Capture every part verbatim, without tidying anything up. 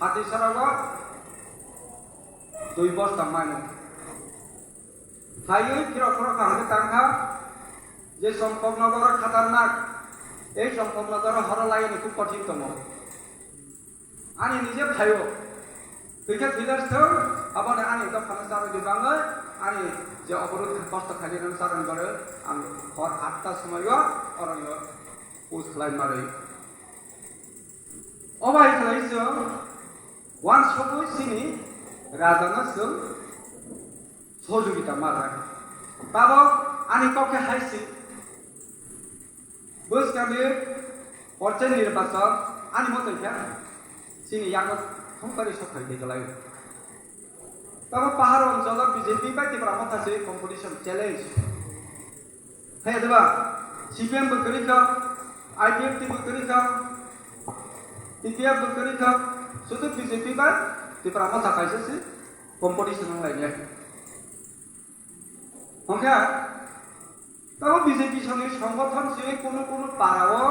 Hati sarago dui bosta mano. Phaiwi phirok phirok kaham tangkha je Champaknagar khatarnak, ei Champaknagar horo laini khub kothin tongo. Ani nije phaio. Twikhe twilers thung, aboni ani dophano charwdi bangwi, ani je oborot kosto khainai rang charwni bagwi ang hor atta somoio orono push khlai marwi. Obo hai khlai chwng uansukwi chini rajano chwng sohojogita ma rwkha. Tabok ani kok khe hai se, bwskangni porchai nirbachon ani motoi khe chini yago thongpari sok khai tei kwlai. Tabok pahar oncholo B J P bai Tipra Motha se competition challenge. Hai diba? C P M bo kwrwi kha, I P F T bo kwrwi kha, T P F bo kwrwi kha, sudu B J P bai Tipra Motha kaisa se competition wng lai ya. Hwnkhe, tamo B J P songni songgothon se kunu kunu para o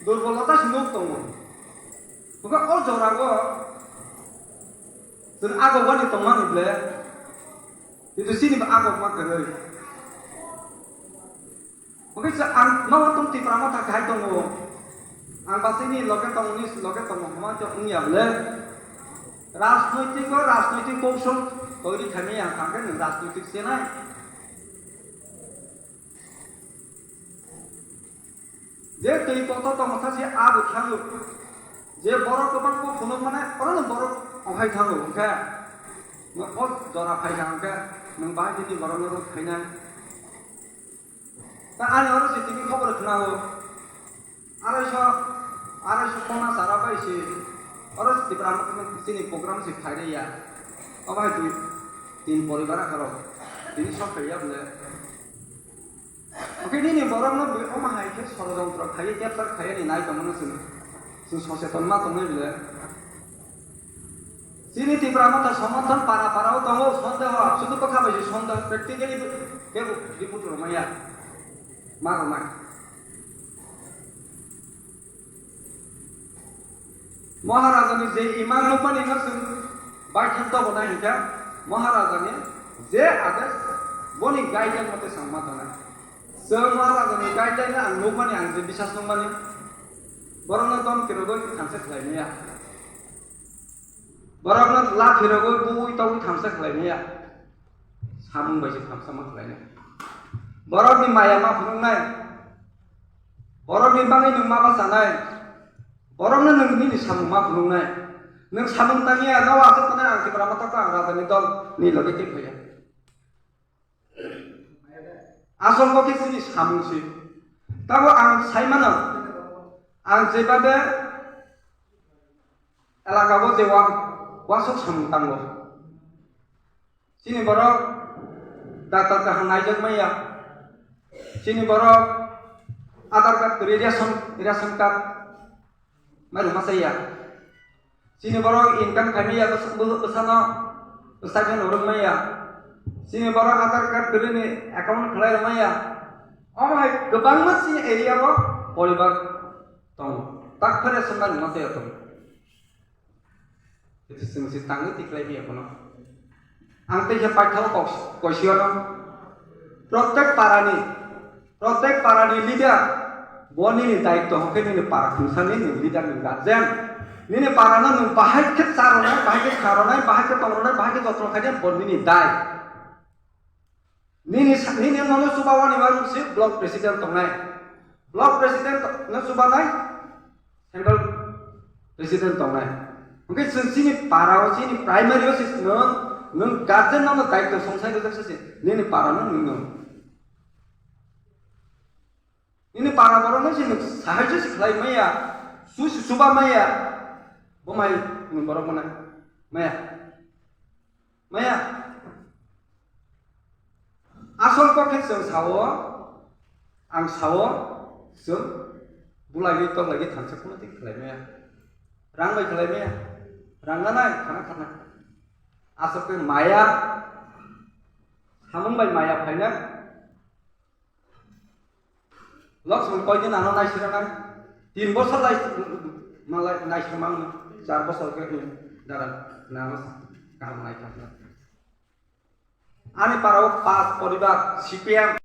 durbolota se nuk tongo. Hwnkhe o jora o chwng agogwani tongmani ble, kintu chini bo agogma kwrwi. Hwnkhe se ang nogo tong Tipra Motha khai tongo. Ang bachini loge tongo, ni loge tongo hwnma khe wngya bole. Rajnoitik o rajnoitik koushol toiri khaimani ang thangkhe nwng rajnoitik chenai. Je twi kotor tongma kha se abo thango. Je borok kwbang kok phunuk mane orono borok okhai thango hwnkhe. Nwng o jora phai kha hwnkhe nwng bahai khe twi borokno rw khainai. Ta ani oro se tini khobor khwnao. Aroiso, aroiso kona sara bai se. Oro Tipra chini program se khairaya. Obo hai dui tin poribar akharo. Tini sok khaiya bole. Oke nini borok no bui oma hai khe sorojontro khaiya capture khaiya ni nai tongmano chwng. Chwng soseton ma tongnai bole. Chini Tipra Motha somorthon para para o tongo, sondeho, sudu bwkha bai se sondeho, practically kebo report rwmaya, ma rwnai. Maharajani je imang nukmani no chwng baithang tobonai hinkha, Maharajani je adesh boni guideline mote chwng ma tongnai. Chwng Maharajani guideline ang nukmani, ang je bisas nukmani, borokno dom kirogwi thansa khlaimaya. Borokno laphirogwi bui togwi thamsa khlaimaya. Samung bai se thamsa ma khlainai. Borokni maya ma phunuknai. Borokni bagwi nwng ma bachanai. Borokno nwng nini samung ma phunuknai. Nwng samung tangya, no aswk tongnai ang Tipra Motha khe ang rajani dol ni loge tei phaiya. Asol bo khe chini samung se. Tabo ang sai mano, ang jebabe elaka o je wa-, wasok samung tango. Chini borok doctor kaham naijak maya. Chini borok Aadhaar card kwrwi ration, ration card Mairum masa ya. Chini borok income khaimaya bwsano stipend rwrwk maya. Chini borok Aadhaar card kwrwini account khlai rwmaya. Omo hai kwbangma chini area o poribar tongo. Tak phare swngnani masa ya tongo. Chwng se tangwi tikhlai maya phano. Ang tei khe paithao kok koisiono. Protek parani Protek parani leader, bo nini daitto hwnkhe nini para khungsani nini leader ni guardian. Nini parano nwng bahai khe cha rwnai, bahai khe kha rwnai, bahai khe tong rwnai, bahai khe jotno khainai bo nini dai. Nini sa-, nini nono chuba wani wani se block president tongnai. Block president no chubanai, central president tongnai. Hwnkhe chwng chini para o, chini primary o se nwng, nwng guardian no daitto songsai rijak se, nini para no nwng no. Nini para borok no se nwng sahai se khlai maya, su se chuba maya, bo mai nwng borok mwnai maya. Maya. Asol kok khe chwng sao, ang sao, chwng bulai wi tok lai wi thansa kuno tei khlai maya. Rang bai khlai maya. Rang nanai, khana khana. Asol khe maya, samung bai maya phaina. Loksong koi din ano naisira nai. Tin bosor lai, malai naisira mang. Char bosor khe dara nang kaham nai kha. Ani parao pas poribar C P M.